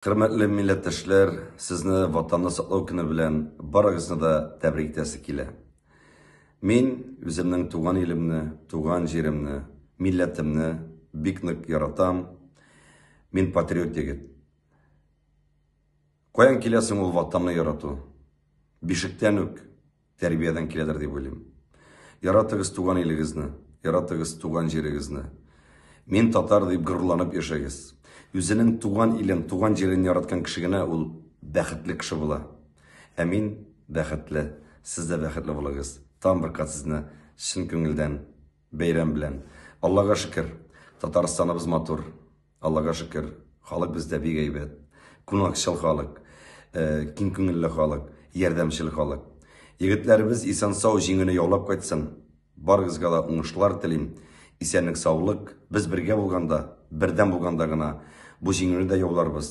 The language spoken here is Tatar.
Хөрмәтле милләттәшләр, сезне Ватанны саклау көне белән барыгызны да тәбрик итәсе килә. Мин үземнең туган илемне, туган җиремне, милләтемне бик нык яратам. Мин патриот егет. Каян килә соң ул Ватанны ярату? Бишектән үк тәрбиядән киләдер дип уйлыйм. Яратыгыз туган илегезне, яратыгыз туган җирегезне. Мин татар дип горурланып яшәгез. Үзенең туган илен, туган җирен яраткан кеше генә ул бәхетле кеше була. Ә мин бәхетле, сез дә бәхетле булыгыз. Тагын бер кат сезне чын күңелдән бәйрәм белән. Аллага шөкер, Татарстаныбыз матур. Аллага шөкер, халык бездә бик әйбәт. Кунакчыл халык, э, киң күңелле халык, ярдәмчел халык. Егетләребез исән-сау җиңүне яулап кайтсын. Барыгызга да уңышлар телим. Исәнлек, саулык. Без бергә булганда, бердәм булганда гына бу җиңүне дә яуларбыз.